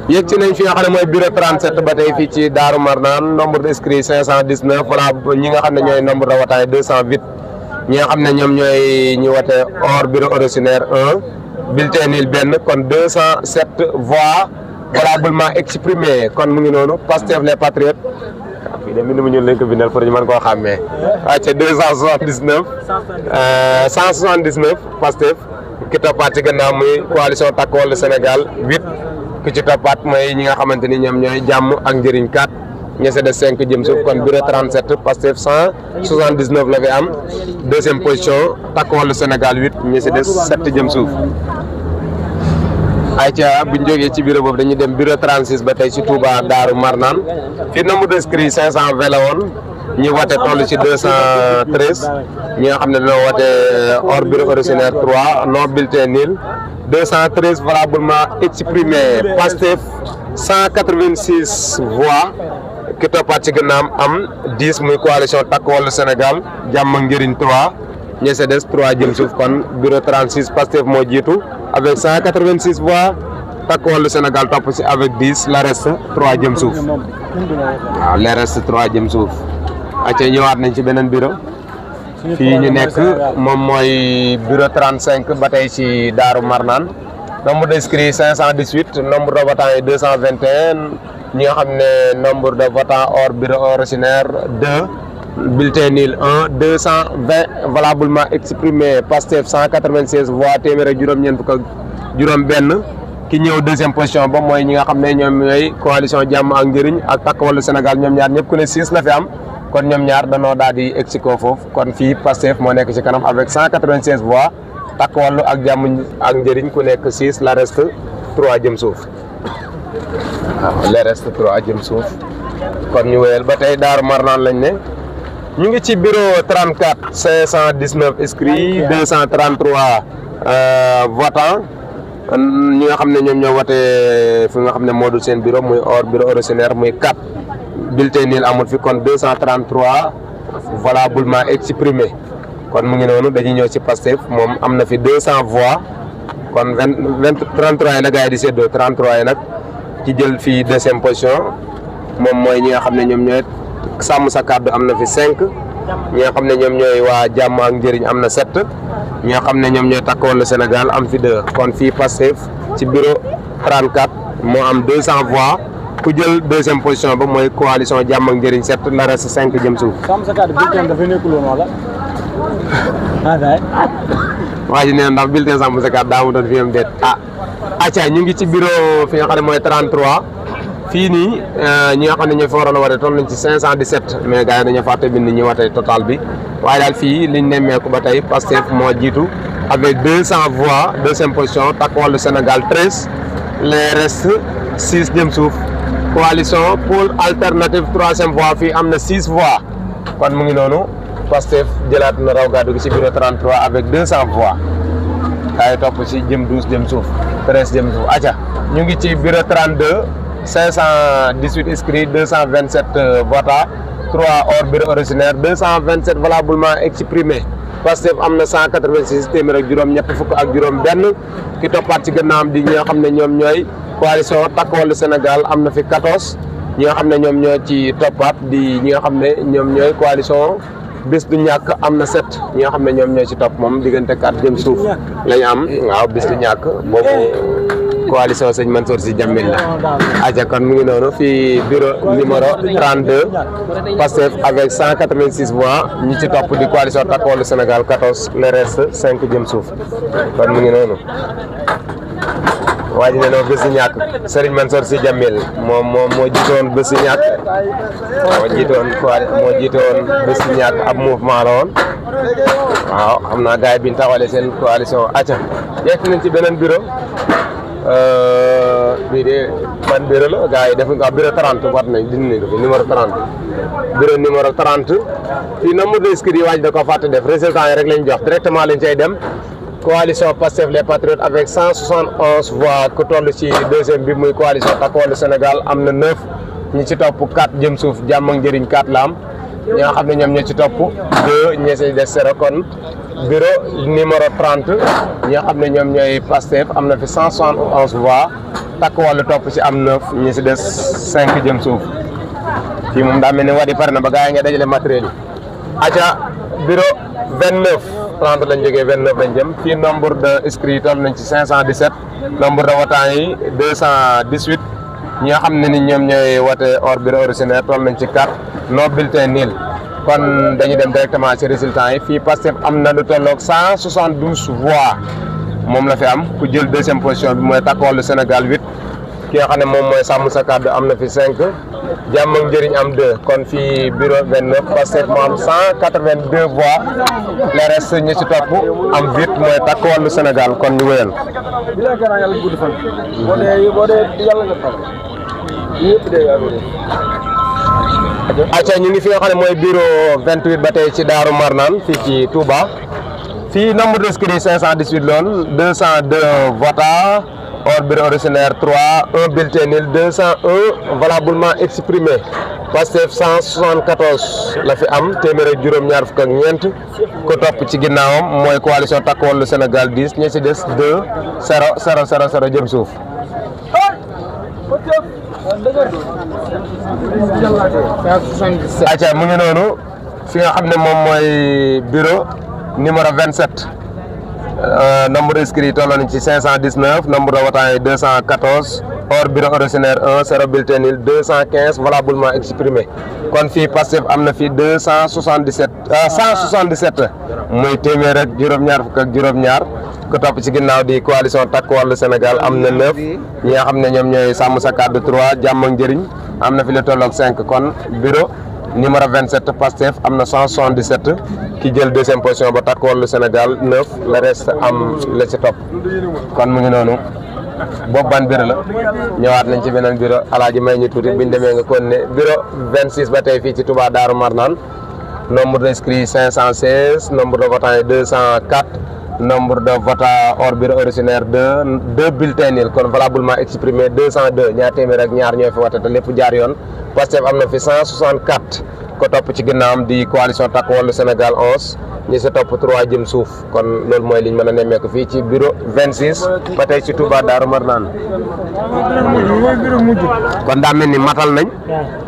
yëg ci nañ fi nga xam ne mooy bureau 37 ba tey fii ci Daaru Marnaan nombre d'inscrits 519 voilà ñi nga xam ne ñooy nombre de votants 208 ñi nga xam ne ñoom ñooy ñi wote hors bureau ordinaire 1 bulletin nul benn kon 207 voix valablement exprimé kon mu ngi noonu Pastef les patriotes fii de mbind mu ñuul lañ ko bindal pour ñu mën koo xàmmee wàcce 179 Pastef ki toppaat ci gannaaw muy coalition Takku Wallu Sénégal 8 ki ci toppaat mooy ñi nga xamante ni ñoom ñooy Jàmm ak Njëriñ 4 ñese des 5 jëm suuf kon bureau 37 Pastef 179 la fi am deuxième position Takku Wallu Sénégal 8 ñese des 7 jëm suuf. ayca bu ñu jógee ci bureau boobu dañuy dem bureau 36 ba tey ci Touba Daaru Marnaan fii nombre d'inscrits 520 la woon ñi wote toll ci 213 ñi nga xam ne dañoo wote hors bureau ordinaire 3 non bulletin nul 213 valablement exprimé Pastef 186 voix ki toppaat ci gànnaam am 10 muy coalition Takku Wallu Sénégal Jàmm ak Njëriñ 3 ñi ci des 3 jëm suuf kon bureau 36 Pastef moo jiitu avec 186 voix Takku Wallu Sénégal topp ci avec 10 la reste 3 jëm suuf waaw la reste 3 jëm suuf. acca ñëwaat nañ ci beneen bureau fii ñu nekk moom mooy bureau 35 ba tey ci Daaru Marnaan nombre d'inscrits 518 nombre de votants yi 221 ñi nga xam ne nombre de votants hors bureau ordinaire 2 bulletin nul 1 220 valablement exprimé Pastef 196 voix téeméer ak juróom-ñeent fukk ak juróom-benn ki ñëw deuxième position ba mooy ñi nga xam ne ñoom ñooy coalition Jàmm ak Njëriñ ak Takku Wallu Sénégal ñoom ñaar ñëpp ku ne 6 la fi am kon ñoom ñaar danoo daal di exiko foofu kon fii Pastef moo nekk ci kanam avec 196 voix Takku Wallu ak Jàmm ak Njëriñ ku nekk 6 la reste 3 jëm suuf. waaw le reste 3 jëm suuf kon ñu wéyal ba tey Daaru Marnaan lañ ne ñu ngi ci bureau 34 519 inscrits 233 votants ñi nga xam ne ñoom ñoo wote fi nga xam ne moo dul seen bureau muy hors bureau originaire muy 4 bulletin nul amul fi kon 233 valablement exprimé kon mu ngi noonu dañuy ñëw ci Pastef moom am na fi 200 voix kon 33 yi la gars yi di séddoo 33 yi nag ci jël fii deuxième position moom mooy ñi nga xam ne ñoom ñooy sàmm sa kàddu am na fi 5 ñi nga xam ne ñoom ñooy waa jàmm ak njëriñ am na 7 ñi nga xam ne ñoom ñooy takk wàllu Sénégal am fi 2 kon fii Pastef ci bureau 34 moo am 200 voix ku jël deuxième position ba mooy coalition jàmm ak njëriñ 7 la reste 5 jëm suuf. sàmm sa kàddu bulletin dafa nekkul woon wala. waa ji nee na ndax bulletin sàmm sa kàddu daa mu doon fi am déet acca ñu ngi ci bureau fi nga xam ne mooy 33 fii nii ñi nga xam ne ñoo fi waroon a wate toll nañ ci 517 mais gars yi dañoo fàtte bind ñi wate total bi waaye daal fii liñ nemmeeku ba tey Pastef moo jiitu avec 200 voix deuxième position Takku Wallu Sénégal 13 les restes 6 jëm suuf coalition pour alternative troisième voie fii am na 6 voix kon mu ngi noonu Pastef jëlaat na raw gàddu gi ci bureau 33 avec 200 voix kaay topp ci jëm 12 jëm suuf 13 jëm suuf acca ñu ngi ci bureau 32 518 inscrits 227 votants 3 hors bureau originaire 227 valablement exprimés Pastef am na 186 téeméer ak juróom ñett fukk ak juróom benn ki toppaat ci gannaawam di ñi nga xam ne ñoom ñooy coalition Takku Wallu Sénégal am na fi 14 ñi nga xam ne ñoom ñoo ci toppaat di ñi nga xam ne ñoom ñooy coalition Bés du Ñàkk am na 7 ñi nga xam ne ñoom ñoo ci topp moom diggante 4 jëm suuf lañu am waaw Bés du Ñàkk boobu coalition sëñ Mansour Sy Djamil la aja kon mu ngi noonu fii bureau numéro 32 Pastef avec 186 voix ñi ci topp di coalition Takku Wallu Sénégal 14 le reste 5 jëm suuf kon mu ngi noonu waa ji ne noo Bés du Ñàkk Serigne Mansour Sy Djamil moo jiitoon Bés du Ñàkk moo jiitoon Bés du Ñàkk ab mouvement la woon waaw xam naa gars yi biñ taxawalee seen coalition acca yegg nañ ci beneen bureau bii de ban bureau la gars yi def nga bureau 30 wat nañ dindi nañ ko numéro 30 bureau numéro 30 fii nombre d'inscrits yi waaj da ko fàtte def résultat yi rek lañ jox directement lañ cay dem coalition Pastef les Patriotes avec 171 voix ku toll ci deuxième bi muy coalition Takku Wallu Sénégal am na 9 ñi ci topp 4 jëm suuf jàmm ak njëriñ 4 la am ñi nga xam ne ñoom ñoo ci topp 2 ñi ci des 0 kon bureau numéro 30 ñi nga xam ne ñoom ñooy Pastef am na fi 171 voix Takku Wallu topp ci am 9 ñi ci des 5 jëm suuf fii moom daa mel ni wadi pare na ba gars yi nga dajale matériel yi aca bureau 29 30 lañ jógee 29 lañ jëm fii nombre de inscrits toll nañ ci 517 nombre de votants yi 218 ñi nga xam ne ni ñoom ñooy wote hors bureau originaire toll nañ ci 4 non bulletin nul kon dañuy dem directement ci résultats yi fii Pastef am na lu tolloog 172 voix moom la fi am ku jël deuxième position bi mooy Takku Wallu Sénégal 8 ki nga xam ne moom mooy sàmm sa kàddu am na fi 5 jàmm ak njëriñ am 2 kon fii bureau 29 Pastef moo am 182 voix le reste ñi ci topp am 8 mooy Takku Wallu Sénégal kon ñu wéyal. acca ñu ngi fi nga xam ne mooy bureau 28 ba tey ci Daaru Marnaan fii ci Touba fii nombre d'inscrits 518 loon 202 votants hors bureau originaire 3 1 bulletin nul 201 valablement exprimé Pastef 174 la fi am téeméer ak juróom-ñaar fukk ak ñeent ko topp ci ginnaawam mooy coalition Takku Wallu Sénégal 10 ñi ci des 2 0 0 0 0 jëm suuf. acca mu ngi noonu fi nga xam ne moom mooy bureau numéro 27 nombre d'inscrits toll nañ ci 519 nombre de votants yi 214 hors bureau originaire 1 0 bulletin nul 215 valablement exprimé kon fii Pastef am na fi 177 muy téeméer ak juróom-ñaar fukk ak juróom-ñaar ko topp ci ginnaaw di coalition Takku Wallu Sénégal am na 9 ñi nga xam ne ñoom ñooy sàmm sa kàddu 3 jàmm ak njëriñ am na fi lu tolloog 5 kon bureau numéro 27 Pastef am na 177 ki jël deuxième position ba Takku Wallu Sénégal 9 le reste am la ci topp kon mu ngi noonu boobu ban bureau la ñëwaat nañ ci beneen bureau alaaji may ñu tuuti buñ demee nga kon ne bureau 26 ba tey fii ci Touba Darou Marnane nombre d'inscrits 516 nombre de votants yi 204 nombre de votants hors bureau originaire deux bulletins nuls kon valablement exprimé 202 ñaar téeméer ak ñaar ñoo fi wate te lépp jaar yoon Pastef am na fi 164 ko topp ci ginnaawam di coalition Takku Wallu Sénégal 11 ñi sa topp 3 jëm suuf kon loolu mooy liñ mën a nemmeeku fii ci bureau 26 ba tey ci Touba Darou Marnane kon daa mel ni matal nañ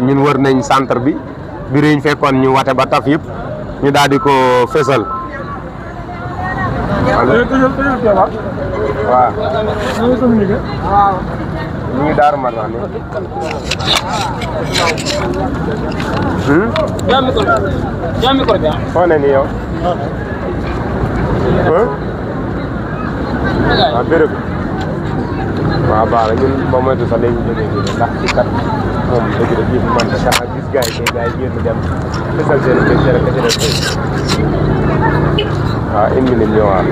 ñun wër nañ centre bi bureau yi ñu fekkoon ñu wate ba taf yëpp ñu daal di ko fësal waaw ñu ngi Darou Marnane foo ne nii yow waaw béréb waaw baax na ñun ba moytu sax dañuy jógee fii ndax ci kat moom dëgg la bii man de sax gis gars yi génn dem fësal seen kese rek kese def waaw une minute ñëwaat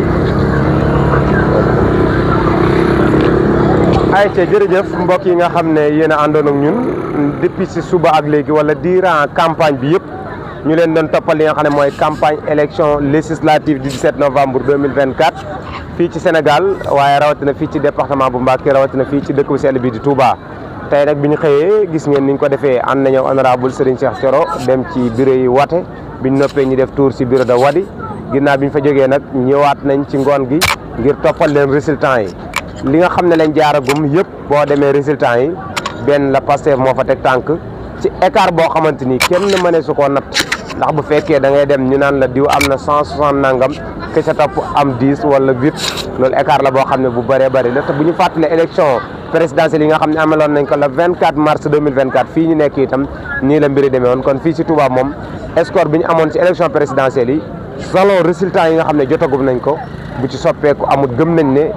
ayca jërëjëf mbokk yi nga xam ne yéen a àndoon ak ñun depuis si suba ak léegi wala durant campagne bi yëpp ñu leen doon toppal li nga xam ne mooy campagne élection législative du 17 novembre 2024 fii ci Sénégal waaye rawatina fii ci département bu Mbacké rawatina fii ci dëkk bu sell bi di Touba. tey nag bi ñu xëyee gis ngeen ni ñu ko defee ànd nañu honorable Serigne Cheikh Thioro dem ci bureau yi wate bi ñu noppee ñu def tour si bureau de Wadi ginnaaw bi ñu fa jógee nag ñëwaat nañ ci ngoon gi ngir toppal leen résultat yi. li nga xam ne lañ jaaragum yëpp boo demee résultat yi benn la Pastef moo fa teg tànk ci écart boo xamante ni kenn mëne su koo natt ndax bu fekkee da ngay dem ñu naan la diw am na 160 nangam ke sa topp am 10 wala 8 loolu écart la boo xam ne bu bëree bëri la te bu ñu fàttalee élection présidentielle yi nga xam ne amaloon nañ ko le 24 mars 2024 fii ñu nekk itam nii la mbiri demee woon kon fii ci Touba moom score bi ñu amoon ci élection présidentielle yi selon résultat yi nga xam ne jotagum nañ ko bu ci soppeeku amul gëm nañ ne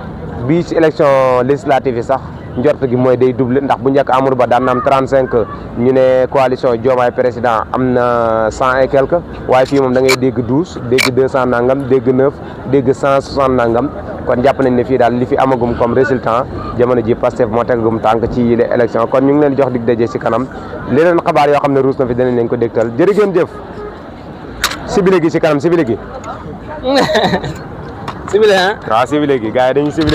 bii ci élection législative yi sax njort gi mooy day double ndax bu njëkk Amadou Ba daan na am 35 ñu ne coalition Diomaye président am na 100 et quelque waaye fii moom da ngay dégg 12 dégg 200 nangam dégg 9 dégg 160 nangam kon jàpp nañ ne fii daal li fi amagum comme résultat jamono ji Pastef moo tegagum tànk ci yile élection kon ñu ngi leen jox dig daje ci kanam leneen xabaar yoo xam ne ruus na fi danañ leen ko dégtal jërë ngeen jëf sibile gi ci kanam sibile gi sibile ah waaw sibile gi gars yi dañuy sibile